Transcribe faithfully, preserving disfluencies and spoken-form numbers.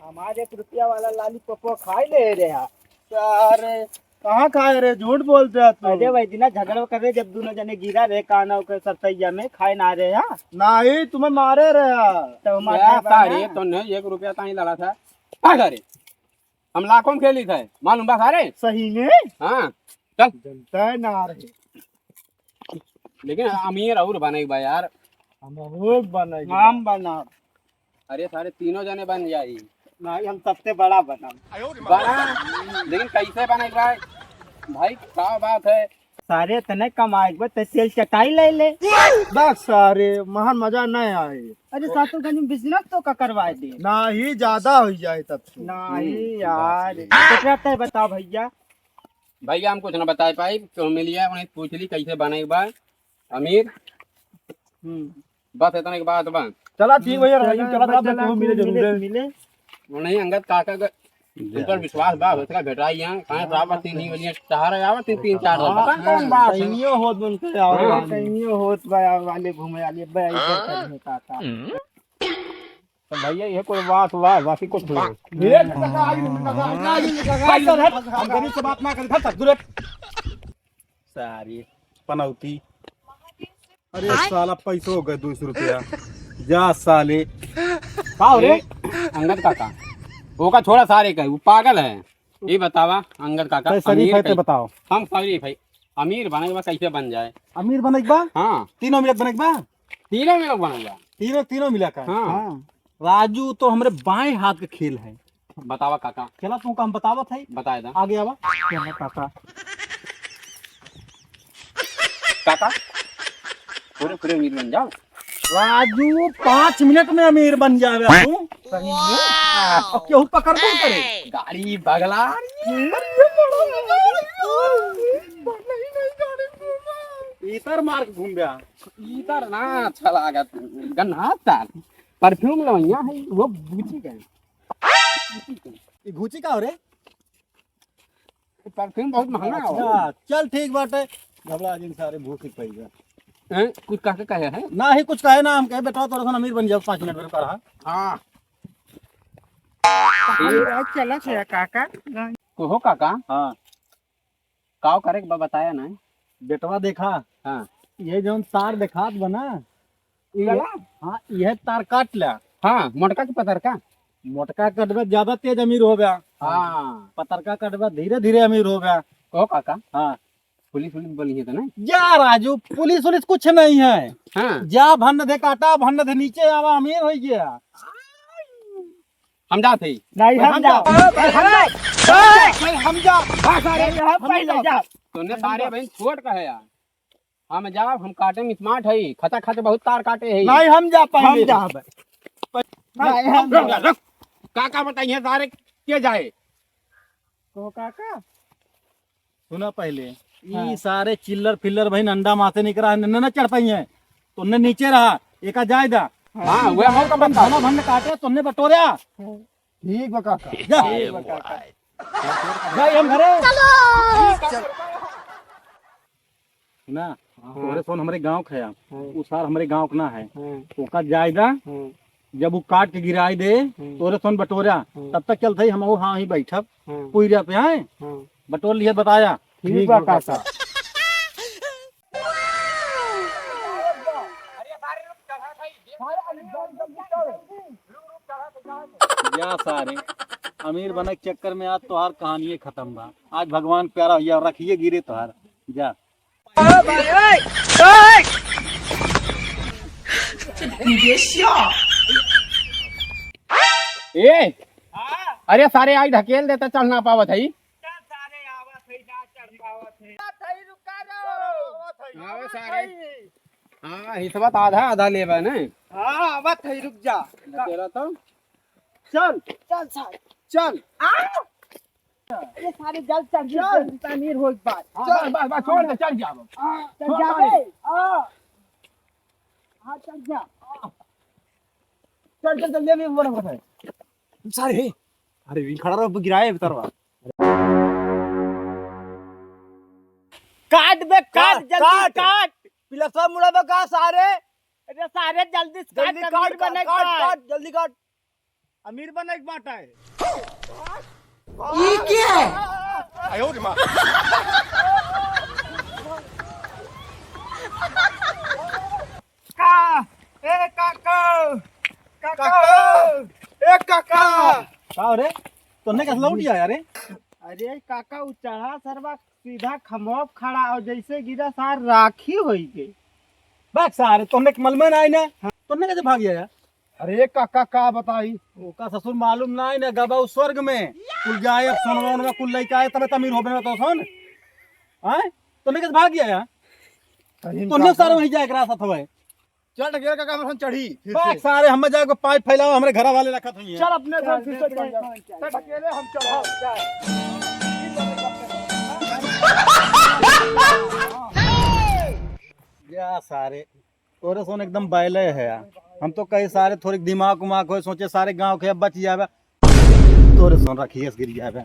हमार एक रुपया वाला लॉलीपॉप खाए ले रहे हा। सारे, कहाँ खाए रे? झूठ बोलते है तू। अरे भाई, दिना झगड़ा करे, जब दोनों जने गिरा रहे काना के सरसैया में, खाए ना रहे हा। नहीं, तुम्हें मारे रहे हा। तो हमारे या सारे, तूने एक रुपया ताई लड़ा था। भाग रे। हम लाखों में खेली थे, मालूम बा सारे? सही में? हाँ, चल। जनता है ना रहे। लेकिन अमीर और बने बा यार। हम और बने हम बा। बना। अरे सारे तीनों जने बन जाई। नहीं, हम सबसे बड़ा बनम। बड़ा? लेकिन कैसे बने भाई? भाई, का बात है? सारे तने कमाए के बा, ते तेल चटाई ले ले। बस सारे, महान मजा नहीं आए। अरे सातुगंज में बिजनेस तो का करवाए दे। ना ही ज्यादा हो जाए तब से। नहीं हम्म, यार, बात सही। कितना तय बताओ भैया। भैया, हम कुछ ना बताए पाई, तो मिलिया, उन्हें पूछ ली कैसे बने बा अमीर। हम्म। बस इतने के बात बा। चला ठीक भैया, चला, चला, चला, चला, मिले जरूर मिले, है। मिले। उन्हें अंगद काका का ऊपर विश्वास बा, उसका बेटा ही है, कहाँ से आवत तीन ही बजे, चार आवत तीन, तीन चार बजे, पता नहीं कौन बात है। कहीं होत बन के आओ। हाँ। कहीं होत बा, आओ वाले घूमे वाले बा, इधर कर है काका। तो भैया ये कोई बात हुआ, बाकी कुछ नहीं। ये लगा, ये लगा, ये लगा। भाई, चल हट, हम गरीब से बात ना करें, हट, हट, दूर हट। सारी पनौती। अरे साला, पैसो हो गए दो सौ रुपया। जा साले। का हो रे? ए, अंगद काका, ओका छोड़ा सारे का, वो पागल है। ये बतावा अंगद काका, तो शरीफ अमीर है तो कैसे बताओ। हम शरीफ है, अमीर बने के बाद कैसे बन जाए? अमीर बने के बाद? हाँ। तीनों मिलत बने के बाद? तीनों मिलत बने के बाद। तीनों, तीनों मिला का? हाँ। हाँ। राजू तो हमरे बाएं हाथ के खेल है। बतावा काका। चला तुमका हम बतावत है। बताए दा। आगे आवा। चला काका। काका, पूरे, पूरे अमीर बन जाओ। राजू, पाँच मिनट में अमीर बन जावे तू। सही में? अब केहू पकड़बो करे। गाड़ी बगला। इतर मार के घूम गया। इतर ना अच्छा लागत। गन्ना तार। परफ्यूम लवैया है, वो बूची गए। ये घूची का हो रे? परफ्यूम बहुत महंगा हो। अच्छा, चल ठीक बाटे। घबरा जिन सारे भूख ही पई गए। हैं? कुछ कह के कहे हैं? ना ही कुछ कहे ना, हम कहे बेटा तोरा सन अमीर बन जाओ पाँच मिनट में कहा। हाँ। चला से काका। कहो काका। हाँ। काव करे के बा बताया ना। बेटवा देखा। हाँ। ये जौन तार देखात बा ना, ये चला। हाँ, यह तार काट ल्या। हाँ, मोटका के पतरका? मोटका कटबे ज्यादा तेज अमीर हो गया। हाँ। पतरका कटबे धीरे धीरे अमीर हो गया। कहो काका। हाँ। पुलिस उलिस बोली है तो नहीं? जा राजू, पुलिस उलिस कुछ नहीं है। हाँ। जा भंड दे काटा, भंड दे नीचे आवा, अमीर हो गया। हम जात हई। नहीं, हम हम जाओ। जाओ। हम जाओ। हम जाओ। भाग सारे। नहीं, हम हम पहले जाओ। जाओ। तूने सारे भाई छोट कहे यार। हम जाओ, हम काटे में स्मार्ट हई। खचा खच बहुत तार काटे हई। नहीं, हम जा पहले। हम जाओ। नहीं, हम रुक, जाओ। रुक। काका बताइए सारे के जाए। तो काका। सुना पहले, हाँ। ई सारे चिल्लर फिल्लर बहिन अंडा मासे निकरा है, न, न चढ़ पाई है। तुमने नीचे रहा, एका जाए दा। हाँ, वह हम तो अपन बता। भला भंड काटे, तुमने बटोरा। ठीक बा काका। जा। भाई, हम घरे। सुना, हाँ। तोरे सोन हमरे गाँव क है, हाँ। उ सार हमरे गाँव क ना है। हाँ। ओका जाए दा, हाँ। जब उ काट के गिराई दे, हम्म। तोरे सोन बटोरा, हम्म। तब तक चलत ही हम हाँ ही बैठब। हम्म। पुइरा पे आए, हम्म। बटोर लिहे बताया। ठीक बा काका। या सारे, अमीर बने के चक्कर में आज तोहार कहानिये खतम बा। आज भगवान प्यारा भैया रखिए गिरे तोहार। जा। ए, अरे सारे, आई ढकेल देता, चढ़ ना पावत है। चल सारे, आवत है, ना चढ़ पावत है। आवत है, रुका रहो। आवत है, आवे आवत सारे। है। हाँ, हिसबत आधा आधा लेबा ने। हाँ, आवत है, रुक जा। ढकेला तो। चल। चल सारे। चल। आ! ये सारे जल्द चढ़ चल। जल्द अमीर हो एक बार। हाँ, चल। बस, बस, बस, छोड़ दे, चढ़ जा अब। हाँ, चल छोड़ जा दे। बे। हाँ। हाँ, चढ़ जा। चल, चल, चल, ले, ले, बड़ा, बड़ा है। सारे, अरे, वी खड़ा रहो, गिराए, उतरवा। काट बे, काट, काट, जल्दी काट। काट। पिलसवा मुड़ा बे का सारे? अरे, सारे, जल्दी से काट, जल्दी अमीर काट, बने काट, का। काट, जल्दी काट। अमीर बने के बाटा है। ये क्या है? का? ए काका, काका, काका। ए काका। का रे? तोने कैसे लौट आया रे? अरे काका, उ चढ़ा सरवा सीधा खमवा पे खड़ा और जैसे गिरा सार राखी होई गई। बात सारे, तोने के मलमन आए ना? तोने कैसे भाग गया यार? अरे काका, का बताई? ओका ससुर मालूम ना है ना, गबा उ स्वर्ग में। कुल जाए, अब सोनवा ओनवा कुल लइके आए, तबे त अमीर होबे ना तो सुन। आए? तोने कैसे भाग गया यार? कहीं तोने काका। सारे वहीं जाए के रास्ता था भाई। चल ढकेल काका, हम चढ़ी फिर बात से। सारे, हम जाके पाइप फैलाओ, हमरे घर वाले रखत हुई हैं। चल अपने से फिर से चढ़ जा। चल ढकेले, हम चढ़ो। या सारे, तोरे सोन एकदम बैले है यार। हम तो कहे सारे थोड़ी दिमाग उमाग होए, सोचे सारे गांव के बच जावे। तोरे सोन रखिए गिर जावे।